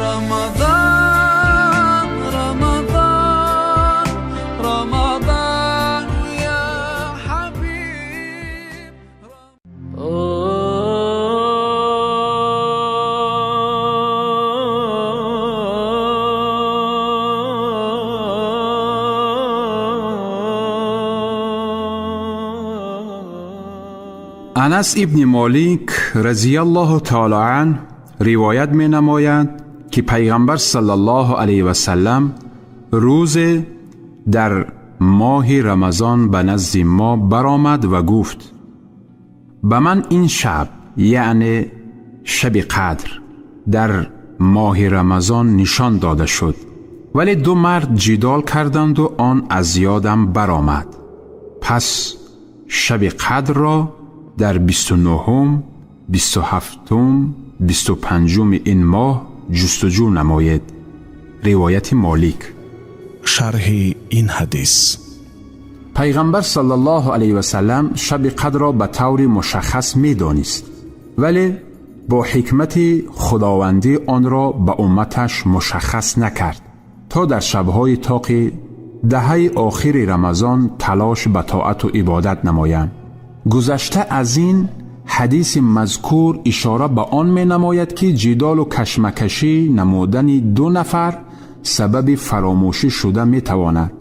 رمضان رمضان رمضان يا حبيب. انس ابن مالک رضی الله تعالی عنه روایت می نمایند که پیغمبر صلی الله علیه و سلم روز در ماه رمضان به نزد ما برآمد و گفت: به من این شب، یعنی شب قدر، در ماه رمضان نشان داده شد، ولی دو مرد جدال کردند و آن از یادم برآمد. پس شب قدر را در 29، 27، 25 این ماه جستجو نمایید. روایت مالک. شرح این حدیث. پیغمبر صلی الله علیه و سلم شب قدر را به طور مشخص می دانست، ولی با حکمت خداوندی آن را به امتش مشخص نکرد تا در شبهای طاق دهه آخر رمضان تلاش به طاعت و عبادت نمایند. گذشته از این، حدیث مذکور اشاره به آن می نماید که جدال و کشمکشی نمودن دو نفر سبب فراموشی شده می تواند.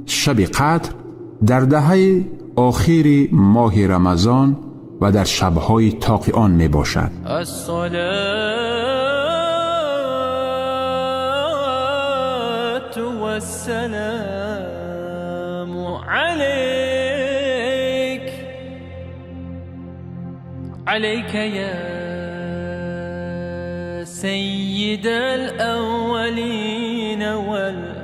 شب قدر در دهه آخر ماه رمضان و در شبهای طاق آن می باشد. الصلاة والسلام عليك عليك يا سيد الأولين والآخرين.